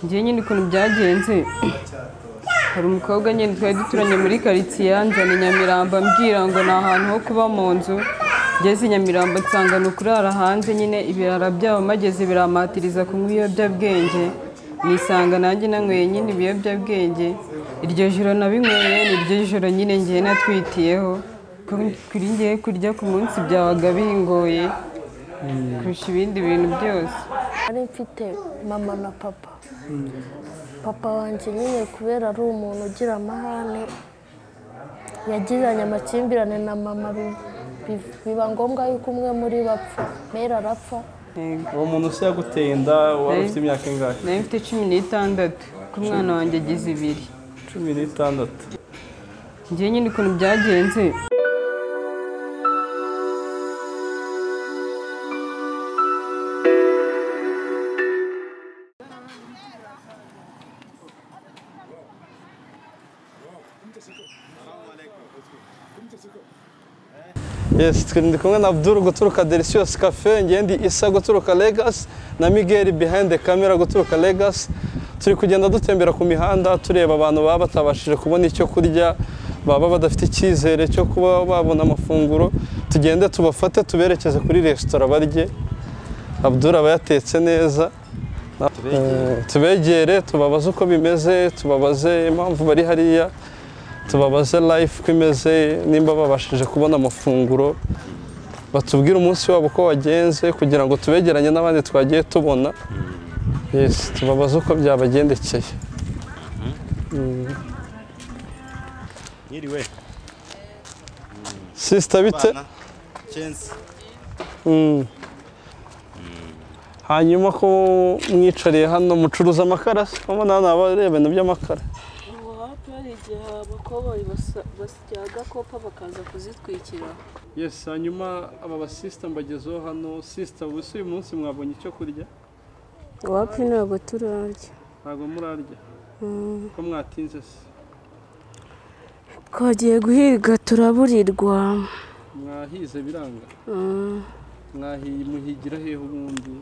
Njye nyine ukuntu byagenze, hari umukobwa nyine twari duturanye muri karitsiye yanzanye Nyamirambo ambwira ngo ni ahantu ho kuba mu nzu. Ngeze i Nyamirambo nsanga ni ukurara hanze nyine, ibirara byabo mageze biramatiriza kunywa ibiyobyabwenge, nisanga nanjye nanyweye nyine ibiyobyabwenge. Iryo joro nabinyweye ni iryo joro nyine ngiye natwitiyeho. Kuri ngiye kurya ku munsi byabaga bingoye kurusha ibindi bintu byose. Nari mfite mama na papa. Papa wanjye nyine kubera ari umuntu ugira amahane, yagiranye amakimbirane na mama, biba ngombwa yuko umwe muri bapfa, Mera arapfa. Uwo muntu se yaguteye inda wari ufite imyaka ingahe? Nari mfite 16, ku mwana wanjye agize 2. 16. Njye nyine ukuntu byagenze, Yes, ndi kumwe na Abdul guturuka Delicious Cafe, ngendi Isa guturuka Lagos na Miguel behind the camera guturuka Lagos. Turi kugenda dutembera ku mihanda tureba abantu baba batabashije kubona icyo kurya, baba badafite icyizere cyo kuba babona amafunguro. Tugende tubafate tuberekeze kuri restaurant barye. Abdul aba yatetse neza. Tubegere tubabaze uko bimeze, tubabaze impamvu bari hariya, tubabaze life uko imeze, nimba babashije kubona amafunguro, batubwire umunsi wabo uko wagenze kugira ngo tubegeranye n'abandi twagiye tubona. Yes, tubabaze uko byabagendekeye. Nyiriwe. Sister bite? Chance. Hanyuma ko mwicariye hano mucuruza amakara, mbona hano abareba ibintu by'amakara. Igihe abakoboyi basyaga kopa bakaza kuzitwikira. Yes, hanyuma aba basista mbagezeho hano. Sister, ubuse uyu munsi mwabonye icyo kurya? Wapi, ntabwo turarya. Ntabwo murarya? Ko mwatinze se? Twagiye guhiga turaburirwa. Mwahize biranga? Mwahiye muhigira hehe ubundi?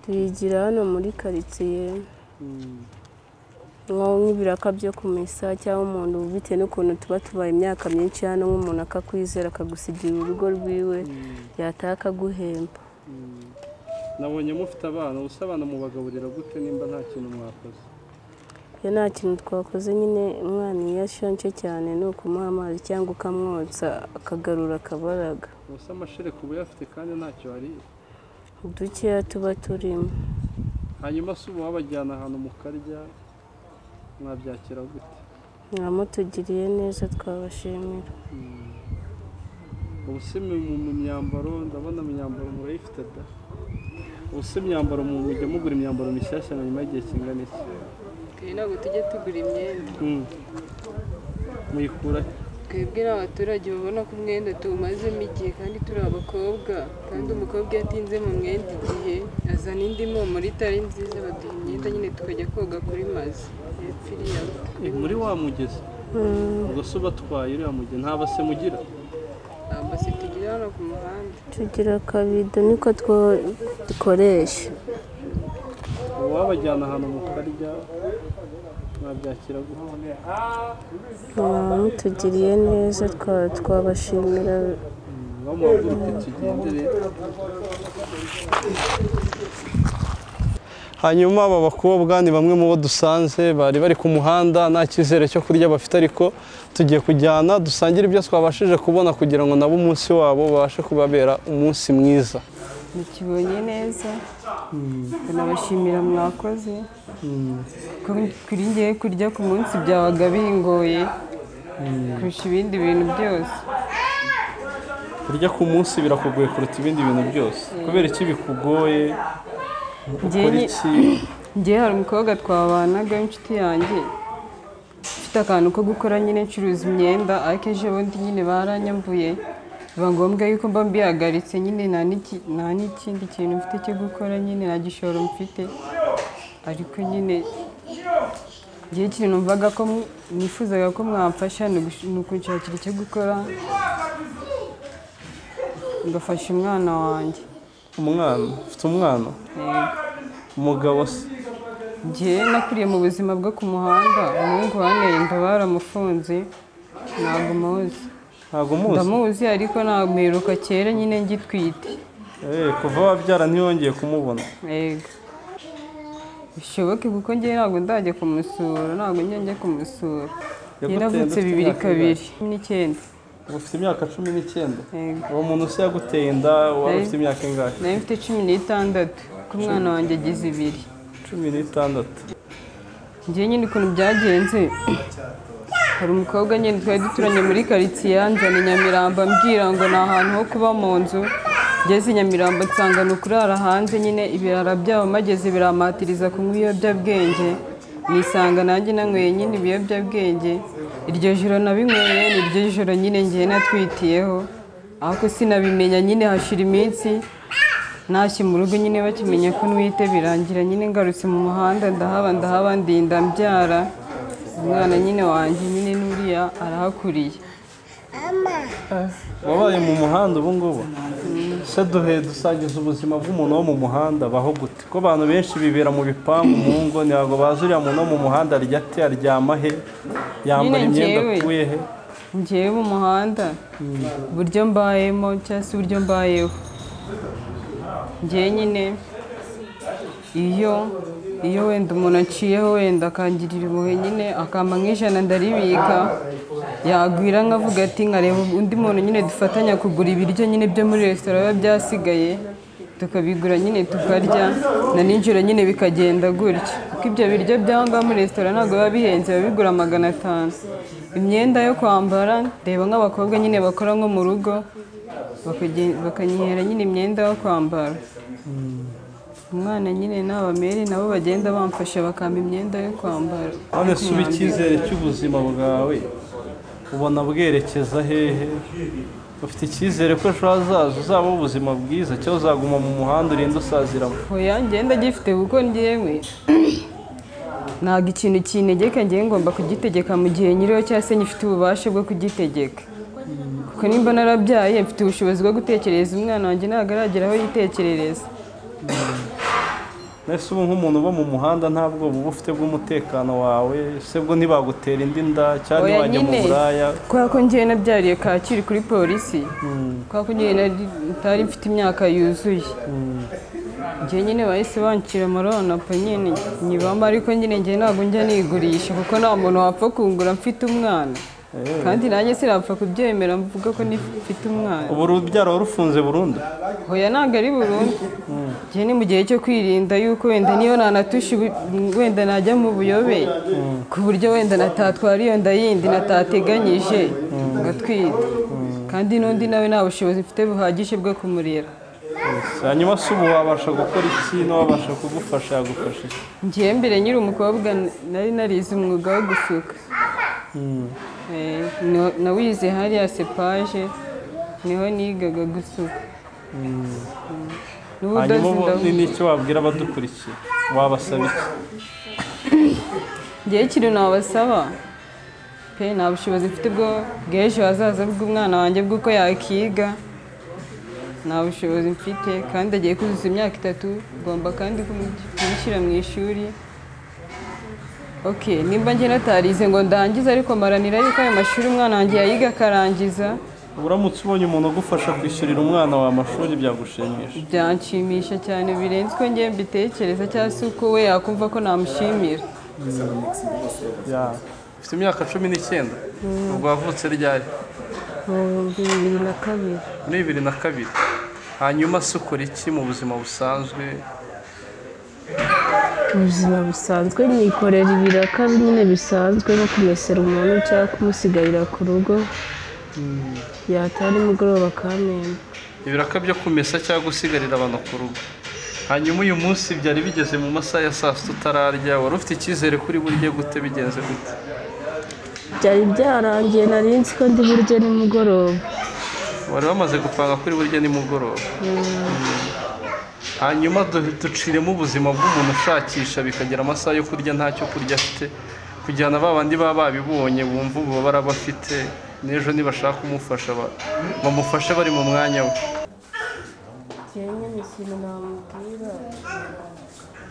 Tuhigira hano muri karitsiye. Nk'ibiraka byo kumesa cyangwa umuntu bitewe n'ukuntu tuba tubaye imyaka myinshi hano, nk'umuntu akakwizera akagusigira urugo rwiwe, yataha akaguhemba. Nabonye mufite abana, ubuse abana mubagaburira gute nimba nta kintu mwakoze? Iyo nta kintu twakoze nyine, umwana iyo ashonje cyane ni ukumuha amazi cyangwa ukamwonsa akagarura akabaraga. Ubuse amashereka uba uyafite kandi ntacyo wariye? Dukeya tuba turimo. Hanyuma se ubu wabajyana ahantu mukarya mwabyakira gute? Mwamutugiriye neza twabashimira. Ubuse mu myambaro, ndabona imyambaro murayifite da. Ubuse imyambaro mujya mugura imyambaro mishyashya na nyuma y'igihe kingana iki? Twe ntabwo tujya tugura imyenda. Muyikura he? Twebwe n'abaturage babona ko umwenda tuwumazemo igihe kandi turi abakobwa, kandi umukobwa iyo atinze mu mwenda igihe azana indi mpumuro itari nziza, baduha imyenda nyine tukajya koga kuri mazi. Muri wa mugezi? Ubwo se ubatwaye uriya mugezi nta base mugira? Nta base tugira hano ku muhanda. Tugira akabido niko dukoresha. Uwabajyana ahantu mukarya mwabyakira gute? Mutugiriye neza twabashimira. Bamuhaguruke tugendere. Hanyuma aba bakobwa ni bamwe mu bo dusanze bari bari ku muhanda nta cyizere cyo kurya bafite, ariko tugiye kujyana dusangire ibyo twabashije kubona kugira ngo nabo umunsi wabo babashe kubabera umunsi mwiza. Mukibonye neza, nabashimira mwakoze. Kuri ngiye kurya ku munsi byabaga bingoye kurusha ibindi bintu byose. Kurya ku munsi birakugoye kuruta ibindi bintu byose. Kubera iki bikugoye? Njye hari umukobwa twabanaga w'inshuti yanjye mfite akantu ko gukora nyine, ncuruza imyenda, ariko ejo bundi nyine baranyambuye biba ngombwa yuko mba mbihagaritse nyine, nta n'ikindi kintu mfite cyo gukora nyine, nta gishoro mfite. Ariko nyine igihe kintu numvaga ko nifuzaga ko mwamfasha ni ukunshakira icyo gukora ngafasha umwana wanjye. Umwana? Ufite umwana? Yego. Umugabo se? Njye nakuriye mu buzima bwo ku muhanda, umuhungu wanteye inda baramufunze, ntabwo muzi. Ntabwo muzi? Ndamuzi ariko ntabwo kera nyine ngitwite. Kuva wabyara ntiyongeye kumubona? Yego. Bishoboke kuko njye ntabwo ndajya kumusura, ntabwo njya kumusura. Yaravutse 2009. Ufite imyaka 19? Uwo muntu se yaguteye inda wari ufite imyaka ingahe? Nari mfite 16, kuko umwana wanjye agize 2. 16. Njye nyine ukuntu byagenze, hari umukobwa nyine twari duturanye muri karitsiye yanzanye i Nyamirambo ambwira ngo ni ahantu ho kuba mu nzu. Ngeze i Nyamirambo nsanga ni ukurara hanze nyine, ibirara byabo mageze birampatiriza kunywa ibiyobyabwenge, nisanga nanjye nanyweye nyine ibiyobyabwenge. Iryo joro nabinyweye, ni iryo joro nyine ngiye natwitiyeho, ariko sinabimenya nyine, hashira iminsi ntashye mu rugo nyine bakimenya ko ntwite, birangira nyine ngarutse mu muhanda, ndahaba ndinda mbyara umwana nyine wanjye nyine n'uriya arahakuriye. Wabaye mu muhanda ubu ngubu? Se duhe dusangiza ubuzima bw'umuntu wo mu muhanda baho gute? Ko abantu benshi bibera mu bipangu mu ngo, ntabwo bazi uriya muntu wo mu muhanda arya ate, aryama he, yambara imyenda akuye he? Njyewe mu muhanda uburyo mbayemo cyangwa se uburyo mbayeho, njyewe nyine iyo wenda umuntu aciyeho wenda akangirira impuhwe nyine akampa nk'ijana ndaribika, yagwira nkavuga ati nkareba undi muntu nyine dufatanya kugura ibiryo nyine byo muri resitora biba byasigaye, tukabigura nyine tukarya, na nijoro nyine bikagenda gutyo. Kuko ibyo biryo by'aho ngaho muri resitora ntabwo biba bihenze, biba bigura 500. Imyenda yo kwambara ndeba nk'abakobwa nyine bakora nko mu rugo bakanyihera nyine imyenda yo kwambara. Umwana nyine n'abamere nabo bagenda bamfasha bakampa imyenda yo kwambara. None se uba icyizere cy'ubuzima bwawe ubona bwerekeza hehe? Ufite icyizere ko ejo hazaza uzaba ubuzima bwiza cyangwa uzaguma mu muhanda urinde usaziramo? Oya, ngenda gifite kuko njyewe ntabwo ikintu kintegeka, ngewe ngomba kugitegeka mu gihe nyiriho cyangwa se ngifite ububasha bwo kugitegeka. Kuko nimba narabyaye mfite ubushobozi bwo gutekereza umwana wanjye, ntabwo aragera aho yitekerereza. Nese ubu nk'umuntu uba mu muhanda ntabwo uba ufite bw'umutekano wawe, se bwo ntibagutera indi nda cyangwa wajya mu buraya? Kubera ko njyewe nabyariye Kacyiru kuri polisi, kubera ko njyewe ntari mfite imyaka yuzuye, njyewe nyine bahise banshyira muri onapo nyine nyibamo, ariko nyine njyewe ntabwo njya nigurisha kuko nta muntu wapfa kungura mfite umwana, kandi nanjye sinapfa kubyemera mvuga ko nifite umwana. Ubu urubyaro warufunze burundu? Oya, ntabwo ari burundu. Njye ni mu gihe cyo kwirinda yuko wenda niyo nanatusha wenda najya mu buyobe, ku buryo wenda natatwara iyo nda yindi natateganyije ngatwita, kandi n'undi nawe nta bushobozi mfite buhagije bwo kumurera. Hanyuma se ubu wabasha gukora iki n'uwabasha kugufasha yagufasha iki? Njyewe mbere nkiri umukobwa nari narize umwuga wo gusuka. Nawize hariya sepaje niho nigaga gusuka. Hanyuma ubu n'icyo wabwira abadukurikiye, wabasaba iki? Njyewe ikintu nabasaba pe, nta bushobozi mfite bwo bw'ejo hazaza bw'umwana wanjye bw'uko yakiga, nta bushobozi mfite, kandi agiye kuzuza imyaka 3, ngomba kandi kumushyira mu ishuri. Okay, nimba njye natarize ngo ndangize, ariko maranira yuko ayo mashuri umwana wanjye yayiga akarangiza. Uramutse ubonye umuntu ugufasha kwishyurira umwana wawe amashuri byagushimisha? Byanshimisha cyane birenze uko njye mbitekereza cyangwa se uko we yakumva ko namushimira. Ufite imyaka 19? Ubwo wavutse ryari? Mu 2002. Muri 2002. Hanyuma se ukora iki mu buzima busanzwe? Ubuzima busanzwe nikorera ibiraka nyine bisanzwe, no kumesera umuntu cyangwa kumusigarira ku rugo, yataha nimugoroba akampemba. Ibiraka byo kumesa cyangwa gusigarira abantu ku rugo. Hanyuma uyu munsi byari bigeze mu masaha ya saa sita utararya, wari ufite icyizere kuri burye gute, bigenze gute? Byari byarangiye, nari nzi ko ndi burye nimugoroba. Wari wamaze gupanga kuri burye nimugoroba? Hanyuma duciremo ubuzima bw'umuntu ushakisha bikagera amasaha yo kurya ntacyo kurya afite, kugira na ba bandi baba babibonye bumva ububabare aba afite, n'ejo nibashaka kumufasha bamufashe bari mu mwanya we. Njyewe nyine ikintu namubwira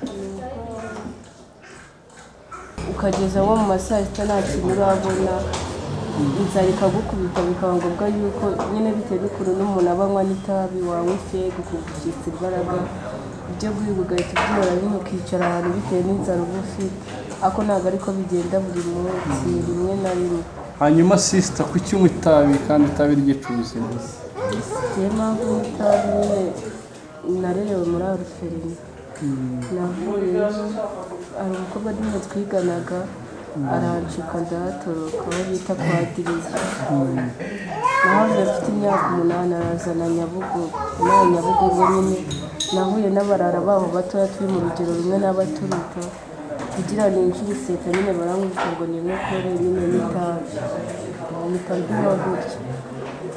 ni uko ukageza nko mu ma saa sita nta kintu urabona, inzara ikagukubita, bikaba ngombwa yuko nyine bitewe n'ukuntu n'umuntu aba anywa n'itabi, wanywa ifegu ukumva imbaraga, ibyo guhiga ugahita ubyibara nyine ukicara ahantu bitewe n'inzara uba ufite, ariko ntabwo ariko bigenda buri munsi, ni rimwe na rimwe. Hanyuma sister, kuki unywa itabi kandi itabi ryica ubuzima? Niyo mpamvu unywa itabi nyine narerewe muri aruferina, navuyeyo hari umukobwa nyine twiganaga aranshuka ndahatoroka, aho bita kwa Diriye. Nahavuye mfite imyaka 8, arazana Nyabugogo, nawe Nyabugogo nyine nahuye n'abarara babo batoya turi mu rugero rumwe n'abaturuta, kugira ninjire iseta nyine barankubita ngo ninkokore nyine n'itabi, mpita mbyuka gutya.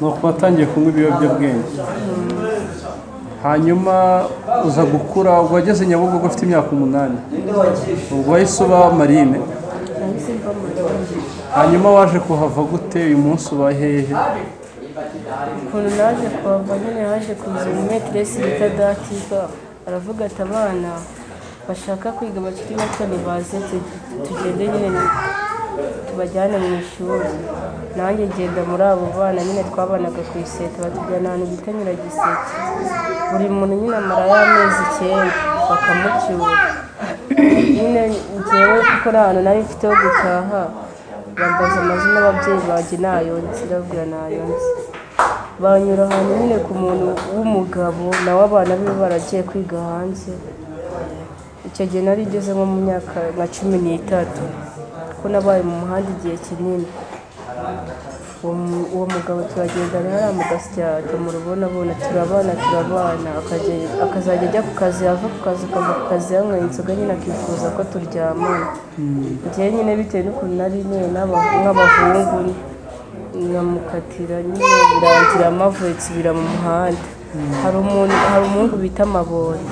Nuko watangiye kunywa ibiyobyabwenge, hanyuma uza gukura, ubwo wageze Nyabugogo ufite imyaka 8, ubwo wahise uba marine. Nahise mba marine. Hanyuma waje kuhava gute? Uyu munsi uba hehe? Ukuntu naje kuhava nyine, haje kuza umumetiresi bita Dativa, aravuga ati abana bashaka kwiga bakiri bato nibaze tugende nyine tubajyane mu ishuri. Nanjye ngenda muri abo bana nyine twabanaga ku iseta, batujyana ahantu bita Nyiragiseke, buri muntu nyine amara y'amezi 9 bakamucyura. Nyine njyewe kuko nta hantu nari mfite ho gutaha, bambaza amazina y'ababyeyi banjye ntayo nzi, ndababwira ntayo nzi. Banyura ahantu nyine ku muntu w'umugabo, nawe abana be baragiye kwiga hanze. Icyo gihe nari ngeze nko mu myaka nka 13, kuko nabaye mu muhanda igihe kinini. Uwo mugabo turagendana hariya mu Gasyata, murabonabona, turabana, akazajya ajya ku kazi, yava ku kazi akava ku kazi yanyweye inzoga nyine akifuza ko turyamana. Njyewe nyine bitewe n'ukuntu nari ntuye nk'abahungu, nkamukatira nyine birangira amavuye nsubira mu muhanda. Hari umuhungu bita Mabonye,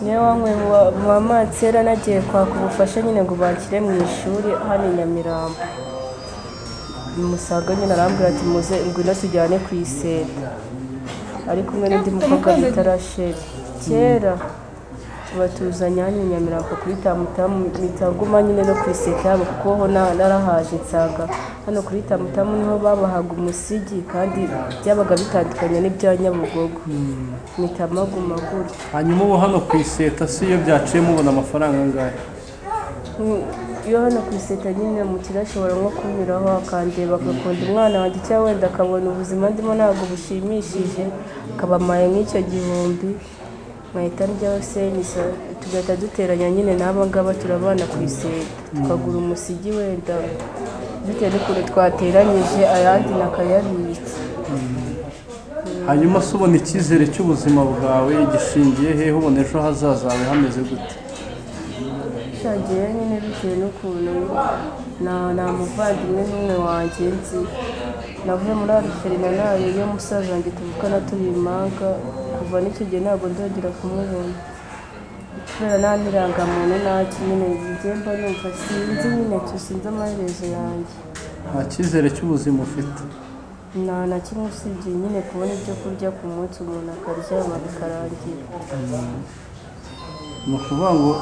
niwe wanyweye mu bamansera, nagiye kwaka ubufasha nyine ngo banshyire mu ishuri hano i Nyamirambo. Musaga nyine arambwira ati muze ngwino tujyane ku iseta, ari kumwe n'undi mukobwa bita Rachel. Kera tubatuzanye hano i Nyamirambo kuri Tamutamu, mpita nyine no ku iseta yabo, kuko ho narahaje nsanga hano kuri Tamutamu niho babahaga umusigi, kandi byabaga bitandukanye n'ibya Nyabugogo, mpita maguma gutyo. Hanyuma ubu hano ku iseta si iyo byaciye mubona amafaranga angahe? Iyo hano ku iseta nyine umukiriya ashobora nko kunyuraho akandeba agakunda umwana wanjye, cyangwa wenda akabona ubuzima ndimo ntabwo bushimishije, akabampaye nk'icyo 1000, nkahita ndyaho senyisa, tugahita duteranya nyine n'aba ngaba turabana ku iseta, tukagura umusigi wenda bitewe n'ukuntu twateranyije, ayandi nakayabitsa. Hanyuma se ubona icyizere cy'ubuzima bwawe gishingiye hehe? Ubona ejo hazaza hawe hameze gute? Shagiye nyine bitewe n'ukuntu nta muvandimwe n'umwe wanjye nzi, navuye muri aruferina nayo yo musaza wanjye tuvukana turi impanga, kuva n'icyo gihe ntabwo ndongera kumubona kubera nta n'irangamuntu nta nyine njye mba numva sinzi nyine sinzi amaherezo yanjye. Nta cyizere cy'ubuzima ufite? Nta na kimwe usibye nyine kubona ibyo kurya ku munsi, umuntu akaryama bikarangira. Ni ukuvuga ngo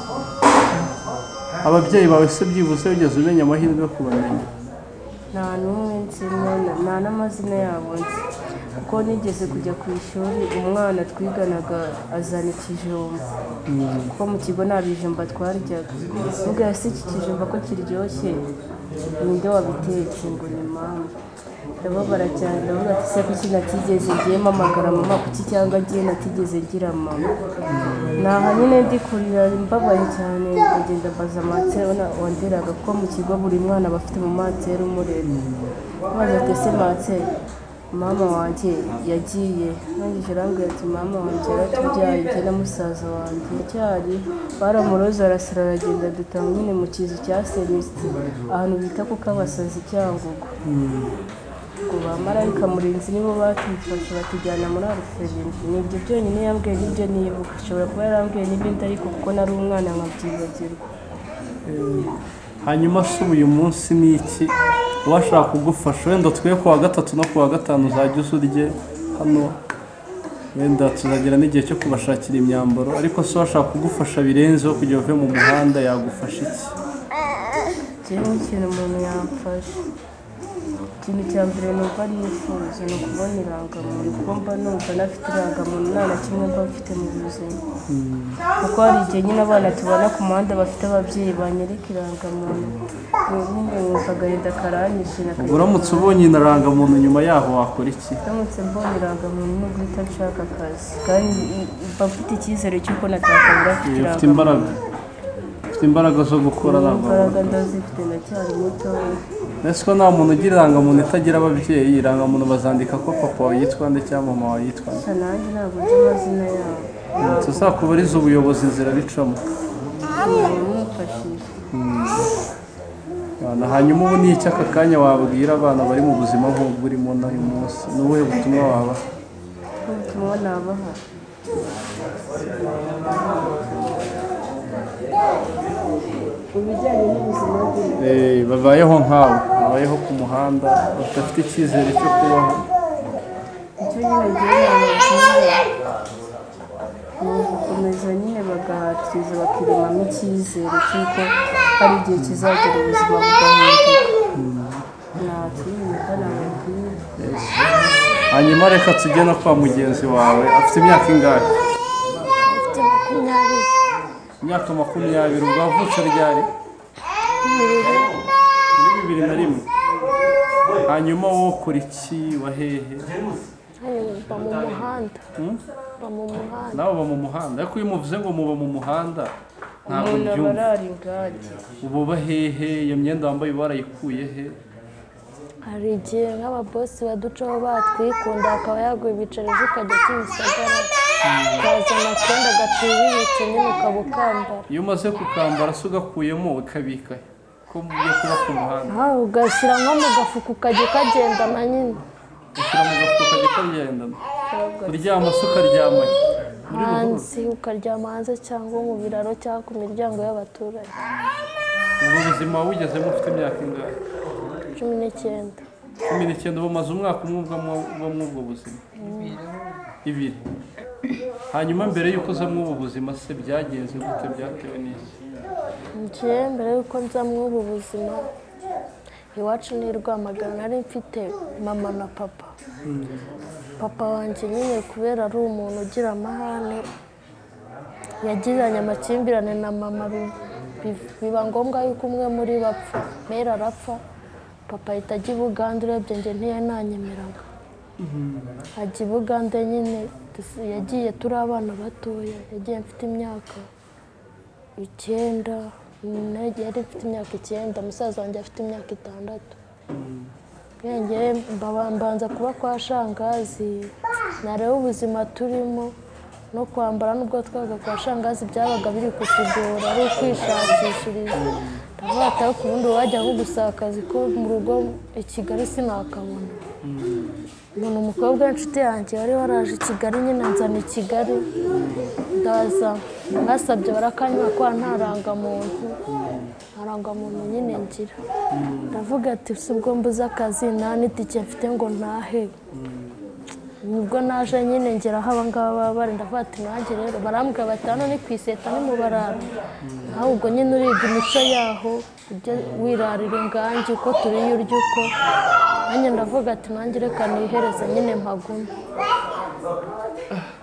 ababyeyi bawe se byibuze wigeze umenya amahirwe yo kubamenya? Nta n'umwe nzi, nta n'amazina yabo nzi, kuko nigeze kujya ku ishuri umwana twiganaga azana ikijumba, kuko mu kigo nta bijumba twaryaga. Mubwira se iki kijumba ko kiryoshye ninde wabitetse? Ngo ni mama. Ndababara cyane, ndavuga ati se kuki natigeze ngiye mpamagara mama, kuki cyangwa ngiye natigeze ngira mama? Naha nyine ndi kurira mbabaye cyane, ndagenda mbaza mansera wanderaga, kuko mu kigo buri mwana aba afite umumansera umurera. Mbaza ati ese mansera mama wanjye yagiye? Nangije arambwira ati mama wanjye yaratubyaye njye na musaza wanjye cyari baramuroze arasara aragenda, dutanga nyine mu kizu cya semisiti ahantu bita ku Kabasazi Cyangugu. Ngo ba marayika murinzi nibo batumfashe batujyana muri aruferina. Ni ibyo byonyine yambwiye, nibyo nibuka. Ashobora kuba yarambwiye n'ibindi ariko kuko nari umwana nkabyibagirwa. Hanyuma se uyu munsi ni iki uwashaka kugufasha? Wenda twe kuwa gatatu no kuwa gatanu uzajya uza urye hano, wenda tuzagira n'igihe cyo kubashakira imyambaro, ariko se uwashaka kugufasha birenzeho kugira uve mu muhanda yagufasha iki? Njyewe ikintu umuntu yamfasha, ikintu cya mbere numva nifuza ni ukubona irangamuntu, kuko mba numva nafite irangamuntu nta na kimwe mba mfite mu buzima. Kuko hari igihe nyine abana tubona ku muhanda bafite ababyeyi banyereka irangamuntu, nyine nkumva agahinda karanyishe. Uramutse ubonye irangamuntu nyuma yaho wakora iki? Ndamutse mbonye irangamuntu no guhita nshaka akazi, kandi mba mfite icyizere cy'uko natakabura mfite irangamuntu. Ufite imbaraga zo gukora? Ntabwo imbaraga ndazifite, ndacyari mutoya. Ese ko nta muntu ugira irangamuntu itagira ababyeyi? Irangamuntu bazandika ko papa wawe yitwa nde cyangwa mama wawe yitwa nde? Nanjye ntabwo nzi amazina yabo. Tuzakubariza ubuyobozi inzira bicamo. Hanyuma ubu ni iki aka kanya wabwira abana bari mu buzima nk'ubwo urimo n'uyu munsi? Ni ubuhe butumwa wabaha? Ubutumwa nabaha ibijyanye n'ubuzima bwe, babayeho nkawe, babayeho ku muhanda, badafite icyizere cyo kubaho. Icyo nyine ngiye nababwira ni ugukomeza nyine bagahatiriza, bakiremamo icyizere cy'uko hari igihe kizagera ubuzima bugahinduka. Nta kindi numva nababwira. Hanyuma reka tujye no kwa mugenzi wawe. Afite imyaka ingahe? Afite 20. Imyaka 20. Ubwo wavutse ryari? Muri 2001. Hanyuma wowe ukora iki? Wahehe? Mba mu muhanda. Mba mu muhanda. Nawe uba mu muhanda? Ariko iyo umuvuze ngo muba mu muhanda ntabwo mbyumva. Ubu uba hehe? Iyo myenda wambaye warayikuye he? Hari igihe nk'ababosi baducaho batwikunda, akaba yaguha ibiceri ejo ukajya Kimisagara, ukazana akenda gaciriritse nyine ukaba ukambara. Iyo umaze kukambara se ugakuyemo ukabika ko mugiye kuba ku muhanda? Ugashyira nko mu gafuka ukajya ukagendana nyine. Ushyira mu gafuka ukajya ukagendana. Kuryama se ukaryama hanze? Ukaryama hanze cyangwa mu biraro cyangwa ku miryango y'abaturage. Ubwo buzima wabugezemo ufite imyaka ingahe? 19. 19. Ubu umaze umwaka umwe uba muri ubwo buzima? 2. Hanyuma mbere y'uko uza muri ubu buzima se byagenze gute? Byatewe n'iki? Njye mbere y'uko nza muri ubu buzima, iwacu ni Rwamagana, nari mfite mama na papa. Papa wanjye nyine kubera ari umuntu ugira amahane, yagiranye amakimbirane na mama, biba ngombwa yuko umwe muri bo apfa. Mera arapfa, papa ahita ajya i Bugande. Urebye njye ntiyananyemeraga. Ajya i Bugande nyine, yagiye turi abana batoya, yagiye mfite imyaka 9, yari mfite imyaka 9, musaza wanjye afite imyaka 6. Njye mbanza kuba kwa shangazi, nareba ubuzima turimo no kwambara, nubwo twaga kwa shangazi byabaga biri kutugora, ari ukwishakishiriza. Ndavuga ati ariko ubundi wajya nko gusaba akazi ko mu rugo i Kigali sinakabona. Umuntu umukobwa w'inshuti yanjye wari waraje i Kigali nyine anzana i Kigali, ndaza basabye barakanywa ko nta rangamuntu, nta rangamuntu nyine ngira. Ndavuga ati si ubwo mbuze akazi nta n'itike mfite ngo ntahe. Nubwo naje nyine ngera aho aba ngaba baba bari, ndavuga ati nanjye rero barambwira bati hano ni ku iseta ni mu barara, ahubwo nyine uriga imico yaho, ujye wirarira ingangi uko turiye urya uko. Nanjye ndavuga ati nanjye reka nihereze nyine mpagume.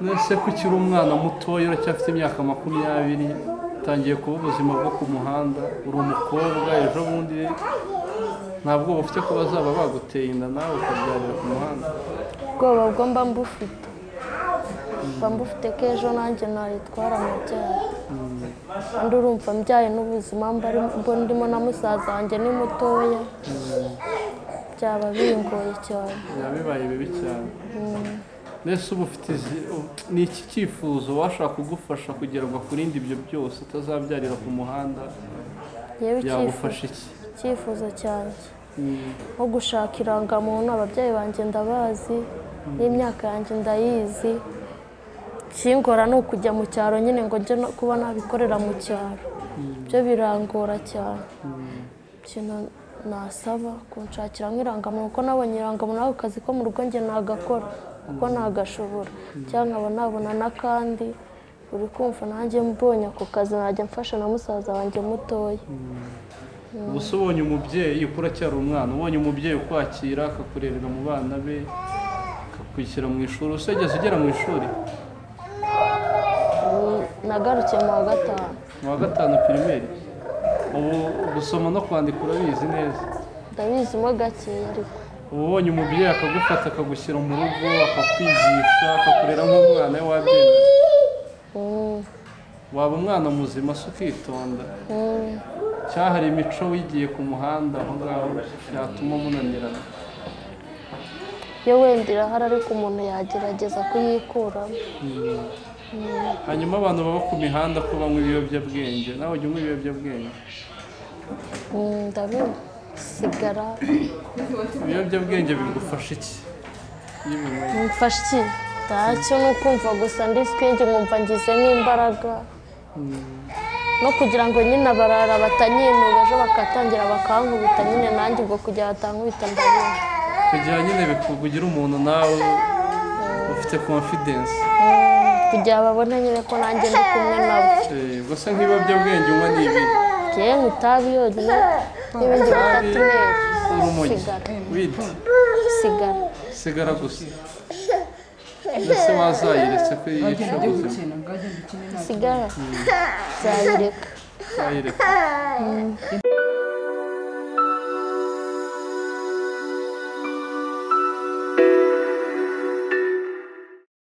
Nese ko ukiri umwana mutoya, uracyafite imyaka 20, utangiye kuba ubuzima bwo ku muhanda, uri umukobwa, ejo bundi ntabwo ufite ko bazaba baguteye inda nawe ukabyarira ku muhanda? Ubwoba bwo mba mbufite, mba mbufite ko ejo nanjye nayitwara mubyara. Kandi urumva mbyaye n'ubuzima mba ndimo na musaza wanjye ni mutoya, byaba bingoye cyane. Byaba bibaye bibi cyane. Nese ubu ufite ni iki cyifuzo washaka kugufasha kugira ngo akurinde ibyo byose utazabyarira ku muhanda? Yagufasha iki? Icyifuzo cyanjye nko gushaka irangamuntu, ababyeyi banjye ndabazi n'imyaka yanjye ndayizi. Ikingora ni ukujya mu cyaro nyine ngo njye kuba nabikorera mu cyaro, byo birangora cyane. Ikintu nasaba kunshakira nk'irangamuntu, kuko nabonye irangamuntu ako kazi ko mu rugo njye nagakora kuko nagashobora, cyangwa nkaba nabona n'akandi. Uri kumva nanjye mbonye ako kazi najya mfasha na musaza wanjye mutoya. Ubu se ubonye umubyeyi ukura acyari umwana, ubonye umubyeyi ukwakira akakurerera mu bana be, akakwishyira mu ishuri, usegeze ugera mu ishuri? Nagarukiye mu wa 5. Mu wa 5 primaire. Ubu gusoma no kwandika urabizi neza? Ndabizi mo gakeya ariko. Ubu ubonye umubyeyi akagufata akagushyira mu rugo, akakwigisha, akakurera nk'umwana we, wabyemera? Waba umwana muzima se ukitonda? Cyahari imico wigiye ku muhanda aho ngaho yatuma munanirana? Yo wenda irahari ariko umuntu yagerageza kuyikuramo. Hanyuma abantu baba ku mihanda ko banywa ibiyobyabwenge, nawe ujya unywa ibiyobyabwenge? Ndabinywa. Sigara. Ibiyobyabwenge bigufasha iki? Bimfasha iki? Ntacyo, ni ukumva gusa ndi swingi nkumva ngize nk'imbaraga. No kugira ngo nyine abarara batanyinuba ejo bakatangira bakankubita nyine nanjye ubwo kugira batankubita ndabinywa. Kugira nyine bikugira umuntu nawe ufite confidence. Kugira babone nyine ko nanjye ndi kumwe nabo. Ubwo se nk'ibiyobyabwenge unywa ni ibi? Njyewe nywa itabi yonyine n'ibindi bitatunera. Urumogi, widi, sigara. Sigara gusa. Ese wazayiretse ko yica ubuzima? Sigara nzayireka. Nzayireka.